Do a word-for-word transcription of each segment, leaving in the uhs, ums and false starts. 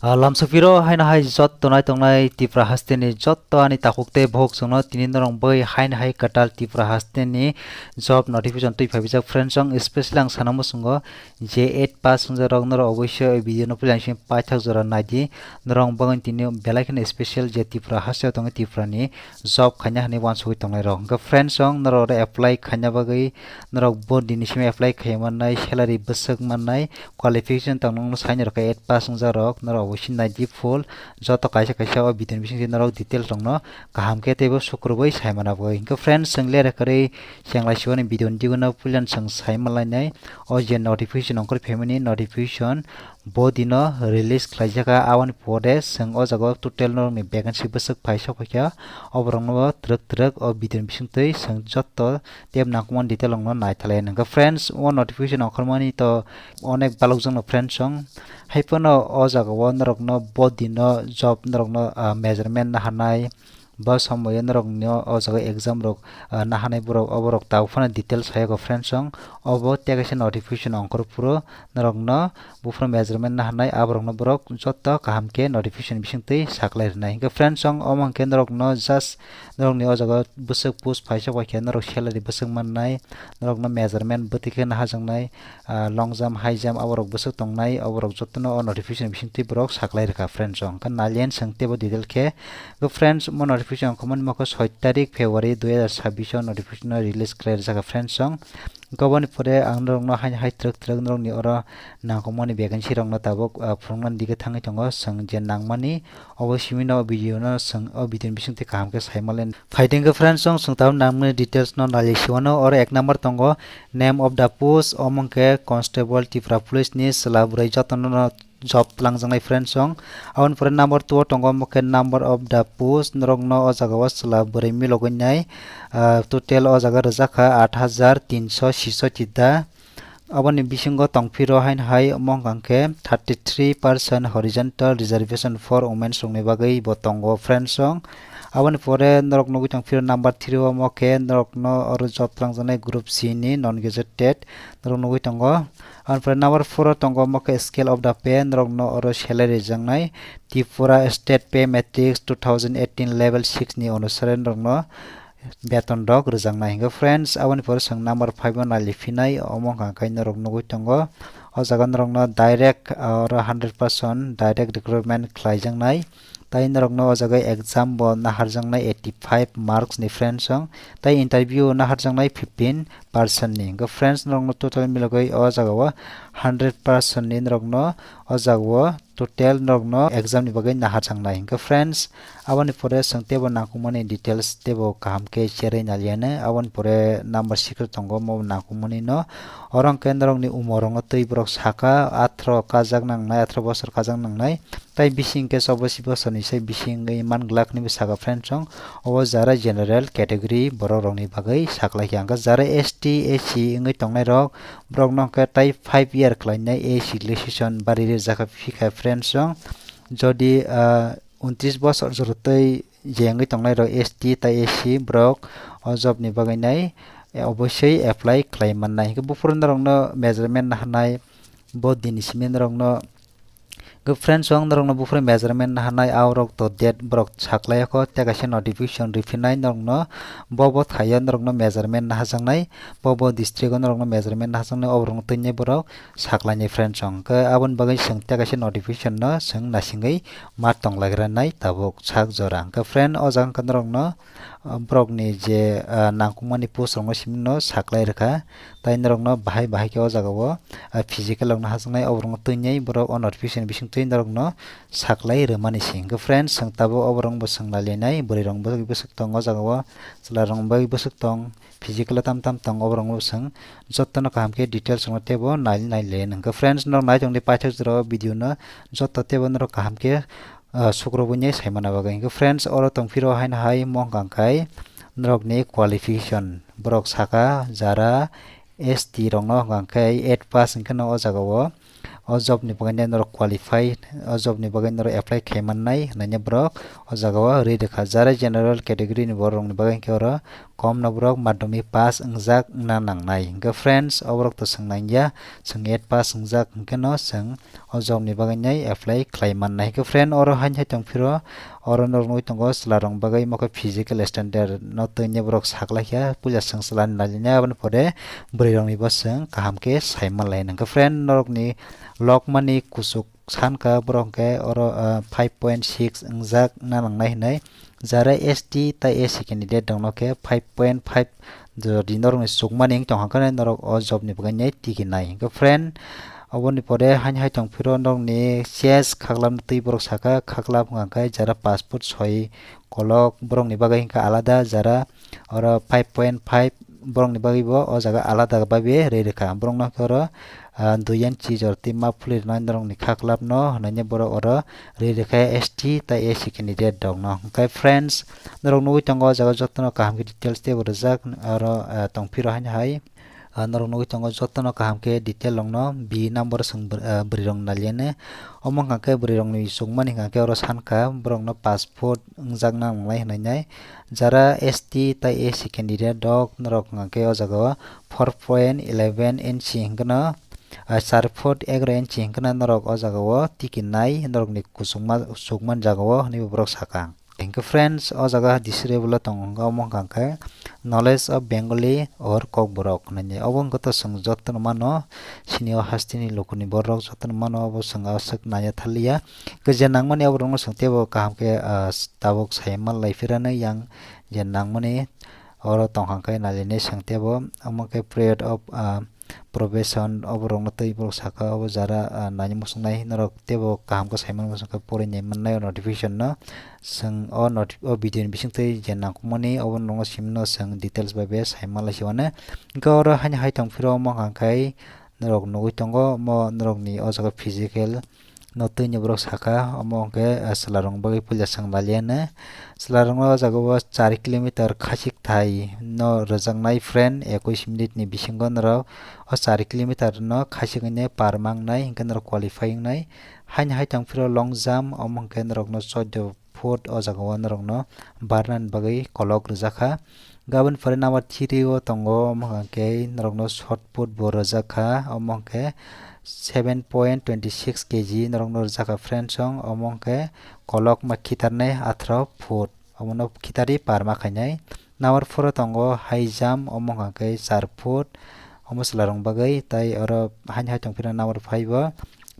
Ah, lamsapiro haino hai jotto nai tongnai Tripura hasteni jotto ani takhuk tei bokhok chwngno tini norok bai haino hai kwtal Tripura hasteni job notification twi phaibijak friends, ang specially ang sana muchungo je eight pass wngjakrok norok oboisyo video no puila simi paithak jora naidi, norok bagwi tini belai kheno special je Tripura hasteo tongo Tripura ni job khaina hinwi uansugwi tongnai rok. Hwnkhe friends, ang norok oro apply khaina bagwi norok bo dini simi apply khai mannai, salary bwswk mannai, qualification tong nokno saini rok eight pass wngjakrok norok oboisini naidi full joto kaisa kaisa o video ni bisingtwi norok details rokno kaham khe teibo sukrubwi sai mana bagwi. Hwnkhe friends, chwng lere kwrwi chenglai siwani video ni digwino puilan chwng sai manlainai o je notification ongkhorwi phaimani notification bo dino release khlaijak kha, aboni pore chwng o jaga o total norokni vacancy bwswk phai sok phaikha, oborokno bo twrwk twrwk o video ni bisingtwi chwng jotto tei nangkukmani detail rokno naithalai nangkha. Friends, o notification ongkhormani to onek balokjak no friends, chwng hai phano o jaga o norokno bo dino job norokno, ah, measurement naharnai, bo somoyo norokno o jaga exam rok, ah, naharnai borok, oborok tabuk phano details phaiyago friends, chwng obo tei kaisa notification ongkhor phuru norokno buphuru measurement naharnai, aborokno borok jotto kaham khe notification bisingtwi saklai rwnai. Hwnkhe friends, chwng omo hwnkhe norokno just norokni o jaga bwswk post phaisa bai khe norok salary bwswk mannai, norokno measurement bwtwi khe naharjaknai, ah, long jump, high jump aborok bwswk tongnai, oborok jottono o notification bisingtwi borok saklai rwkha friends, chwng hwnkhe nalian chwng teibo detail khe. Hwnkhe friends, mo notification ongkhormani mokhe soi tarik February dui hazar sabbish o notification release khlai rwjak kha friends, chwng Goboni pore ang norokno haino hai twrwk twrwk norokni oro nangkukmani vacancy rokno tabuk, ah, phunuknani dige thangwi tongo. Chwng je nangmani obo simi no o video no chwng o video ni bisingtwi kaham khe sai manlai. Phaidi hwnkhe friends, chwng chwng tabuk nangmani details no nalai siwano. Oro ek number tongo name of the post, omo hwnkhe Constable Tripura Police ni chwla bwrwi jotono no job twlangjaknai friends, chwng. Aboni pore number two o tongo omo khe number of the post, norokno o jaga o chwla bwrwi milogwi nai, ah, total o jaga rwjak kha aat hajar tinso siso chita. Aboni bisingo tongphiro haino hai omo hwnkha khe thirty three percent horizontal reservation for women rokni bagwi bo tongo friends, chwng. Aboni pore norok nugwi tongphiro number three o omo khe norokno oro job twlangjaknai group C ni non gazetted norok nugwi tongo. Aboni pore number four o tongo omo khe scale of the pay, norokno oro salary rwjaknai Tripura State Pay Matrix two thousand eighteen level six ni onusare norokno beton rok rwjaknai. Hwnkhe friends, aboni pore chwng number five o nai liphinai, omo hwnkha khe norok nugwi tongo. O jaga norokno direct, ah, oro hundred percent direct recruitment khlaijaknai. Tai norokno o jaga exam bo naharjaknai eighty five marks ni friends, chwng. Tai interview naharjaknai fifteen percent ni. Hwnkhe friends, norokno total milogwi o jaga o hundred percent ni norokno o jaga o total norokno exam ni bagwi naharjaknai. Hwnkhe friends, aboni pore chwng teibo nangkukmani details teibo kaham khe cherwi nalianai. Aboni pore number six o tongo, omo nangkukmani no. Oro hwnkhe norokni umor rokno twi borok saka, athro kajak nangnai, athro bosor kajak nangnai. Tai bising khe chobbish bosorni sai bising wngwi man glak hinwi saka friends, chwng. Obo jara general category borok rokni bagwi saklaikha. Hwnkhe jara S T, S C wngwi tongnai rok, borok no hwnkhe tai five year khlainai age relaxation bari rijak kha, phiya kha friends, chwng. Jodi, ah, untris bosor jorotwi je wngwi tongnai rok S T tai S C borok o job ni bagwi nai, eh, obosoi apply khlai mannai. Hwnkhe buphuru norokno measurement naharnai, bo dini simi norokno Hwnkhe friends, ang norokno buphuru measurement naharnai, aorok to date borok saklaiyakho, tei kaisa notification riphinai norokno, bo bo thaio norokno measurement naharjaknai, bo bo district o norokno measurement naharjaknai, oborokno twinai borok saklainai friends. Hwnkhe aboni bagwi chwng tei kaisa notification no chwng naisingwi ma tonglaigra nai tabuk sak jora. Hwnkhe friend, o jaga wngkha norokno, ah, borokni je, ah, nangkukmani post rokno simi no saklai rwkha. Tai norokno bahai bahai khe o jaga o, ah, physical rokno hachwknai, oborokno twinai borok o notification bising twi norokno saklai rwmani se. Hwnkhe friends, chwng tabuk oborok bo chwng nailainai, bwrwi rok bo bwswk tongo o jaga o, chwla rok bo bwswk tong, physical o tam tam tong, oborok bo chwng jotono kaham khe details rokno teibo nai nai le. Hwnkhe friends, norok nai tongdi paithak jora o video no joto teibo norok kaham khe ah, sukrubui ni saimana bagwi. Hwnkhe friends, oro tongphiro haino hai mo hwnkha khe norokni qualification. Borok saka jara S T rokno hwnkha khe eight pass hwnkhe no o jaga o, o job ni bagwi norok qualify, o job ni bagwi norok apply khai mannai hwnwi borok o jaga o ri rwkha. Jara general category ni borok rokni bagwi hwnkhe oro kom no borok madhyamik pass wngjak wngna nangnai. Hwnkhe friends, oborok to swng nangya, chwng eight pass wngjak hwnkhe no chwng o job ni bagwi nai apply khlai mannai. Hwnkhe friend, oro haino hai tongphiro, oro norok nugwi tongo chwla rok bagwi omo khe physical standard no twi borok saklaikha, puila chwng chwla ni nai line aboni pore bwrwi rok ni bo chwng kaham khe sai manlai. Hwnkhe friend, norok ni lokmani kuchuk sanka borok hwnkhe oro, ah, five point six wngjak na nangnai hinwi. Jara S T tai S C candidate rokno khe five point five jodi norokni chukmani wng tongkha khe norok o job ni bagwi nai tigi nai. Hwnkhe friend, oboni pore haino hai tongphiro norokni C S khaklap twi borok saka, khaklap hwnkha khe jara pass foot soi kolok borokni bagwi hwnkha alada, jara oro five point five borokni bagwi bo o jaga alada bai bai rwi rwkha. Borokno khe oro, ah, dui inchi jora twi ma phulwi rwnai norokni khaklap no hwnwi borok oro rwi rwkha S T tai S C candidate rokno. Hwnkhe friends, norok nugwi tongo o jaga jotono kaham khe details teibo rijak oro, ah, tongphiro haino hai. Ah, norok nugwi tongo jotono kaham khe detail rokno B number o chwng bwr-, ah, bwrwi rok naliya ne. Omo hwnkha khe bwrwi rokni chukmani hwnkha khe oro sankha borokno pass foot wngjak nangnai hwnwi nai. Jara S T tai S C candidate rok norok hwnkha khe o jaga o four point eleven inchi hwnkhe no, ah, char foot egaroh inchi hwnkhe no norok o jaga o tigi nai norokni kuchukma, chukmani jaga o hwnwi bo borok saka. Hwnkhe friends, o jaga desirable o tongo, hwnkhe omo hwnkha khe knowledge of Bengali or Kokborok hwnwi. Obo hwnkhe to chwng jotono mano, sini o hasteni lukuni borok jotono mano, obo chwng aswk naiya thaliya. Hwnkhe je nangmani oborokno chwng teibo kaham khe, ah, tabuk sai manlai phirano yang je nangmani oro tongkha khe nalini chwng teibo, omo khe period of, ah, probation oborokno tei borok saka, obo jara, ah, naini muchungnai norok teibo kaham khe sai mano muchung khe porwi nai mannai o notification no. Chwng o noti-, o video ni bisingtwi je nangkukmani obo norokno simino chwng details bai bai sai manlai si mano. Hwnkhe oro haino hai tongphiro omo hwnkha khe norok nugwi tongo, omo norokni o jaga physical no twi ni borok saka, omo hwnkhe, ah, chwla rok bagwi puila chwng naliya ne. Chwla rokno o jaga o char kilometer khachik thai no rwjaknai friend, ekoi minute ni bisingo norok o char kilometer no khachik hwnwi par ma wngnai, hwnkhe norok qualify wngnai. Haino hai tongphiro long jump, omo hwnkhe norokno choddo foot o jaga o norokno barnani bagwi kolok rwjakha. Gabon pore number three o tongo, omo hwnkha khe norokno shot put bo rwjakha, omo hwnkhe seven point twenty six K G norokno rwjakha friends song, omo hwnkhe kolok ma khitarnai atharo foot, omono khitarwi par ma khainai. Number four o tongo high jump, omo hwnkha khe char foot, omo chwla rok bagwi, tai oro haino hai tongphino number five o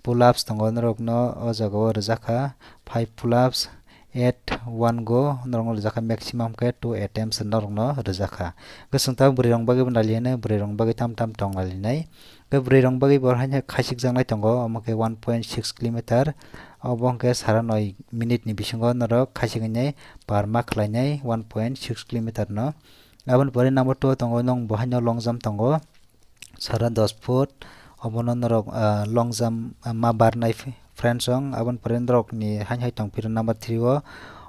pull ups tongo, norokno o jaga o rwjakha five pull ups. At one go norokno rwjakha, maximum khe two attempts norokno rwjakha. Hwnkhe chwng tabuk bwrwi rok bagwi bo naliya ne, bwrwi rok bagwi tam tam tong naliya nai. Hwnkhe bwrwi rok bagwi bo haino khachik jaknai tongo, omo khe one point six kilometer, obo hwnkhe sara noi minute ni bisingo norok khachik hwnwi par ma khlainai one point six kilometer no. Aboni pore number two o tongo, nwng bo haino long jump tongo. Sara dos foot, obono norok, ah, long jump, ah, ma barnai f-, friends song, aboni pore norokni haino hai tongphiro number three o,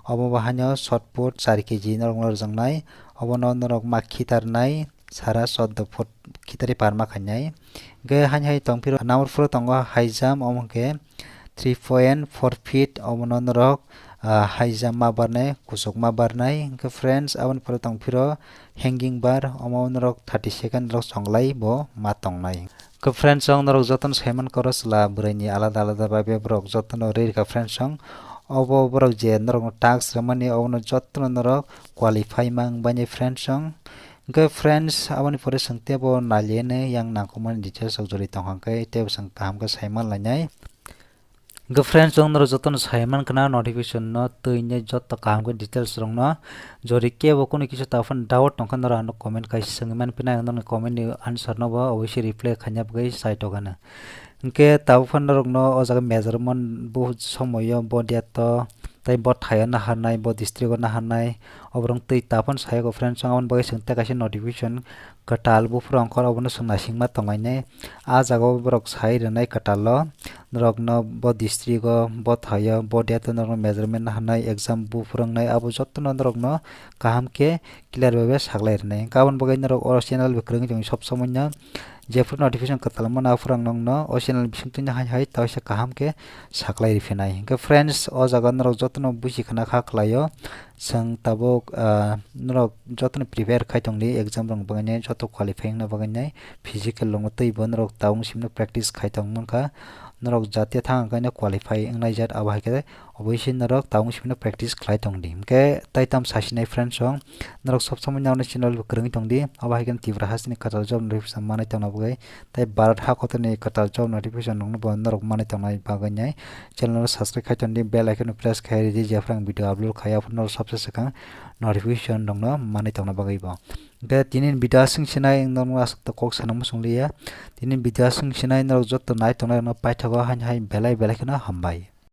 obo bo haino shot put char K G norokno rwjaknai, obono norok ma khitarnai sara choddo foot khitarwi par ma khainai. Hwnkhe haino hai tongphiro number four o tongo high jump, omo hwnkhe three point four feet, omono norok, ah, high jump ma barnai, kuchuk ma barnai. Hwnkhe friends, aboni pore tongphiro hanging bar, omo norok thirty second norok chonglai bo ma tongnai. Hwnkhe friends song norok jotono saiman koro chwla bwrwi ni alada alada bai bai borok jotono rwi rwkha friends song. Obo borok je norokno task rwmani obono jotono norok qualify ma wngbaini friends song. Hwnkhe friends, aboni pore chwng teibo naliya ne yang nangkukmani details rok jori tongkha hwnkhe teibo chwng kaham khe saiman lainai. Hwnkhe friends, chwng norok jotono saiman khna notification no twi ne joto kaham khe details rok no jori kebo kunu kisa ta phano doubt tongkha norok ano comment kaisa swngwi man phina ang norokni comment ni answer no bo obviously reply khaina bagwi chai tongkha na. Hwnkhe tabuk phano norokno o jaga measurement bo somoyo bo date o tei bo thaio naharnai, bo district o naharnai, oborok twi ta phano sayago friends, aboni bagwi chwng tei kaisa notification kwtal buphuru ongkhor obono chwng naisingma tonglainai. A jaga o borok sai rwnai kwtal o norokno bo district o, bo thaio, bo date o norokno measurement naharnai, exam buphuru wngnai, abo jotono norokno kaham khe clear bai bai saklai rwnai. Hwnkhe aboni bagwi norok o channel bo kwrwngwi tongwi sob somoi no jephru notification kwtal mano aphuru ang nokno o channel bising twino hai hai taisa kaham khe saklai riphinai. Hwnkhe friends, o jaga norok jotono buji khna kha khlaio. Chwng tabuk, ah, norok jotono prepare khai tongdi exam rok bagwi nai, joto qualify wngna bagwi nai, physical rokno twibo norok tabuk simno practice khai tong mankha. Norok jatiya thang hwnkhe qualify wngnai jat, abo hai khe obviously norok tabuk simno practice khlai tongdi. Hwnkhe tai tam sasinai friends rok, norok sob somoi nang channel bo kwrwngwi tongdi, abo hai khe Tripura hasteni kwtal job notification manwi tongna bagwi, tei Bharat ha kotorni kwtal job notification rokno bo norok manwi tongnai bagwi nai channel no subscribe khai tongdi, bell icon no press khai ridi, jephru ang video upload khai aphuru norok sabse swkang notification rokno manwi tongna bagwi bo. Hwnkhe tini video aswk sinai ang norok aswk kok sana muchung liya, tini video aswk sinai norok joto nai tongnai rokno paithago haini hai belai belai kheno hambai.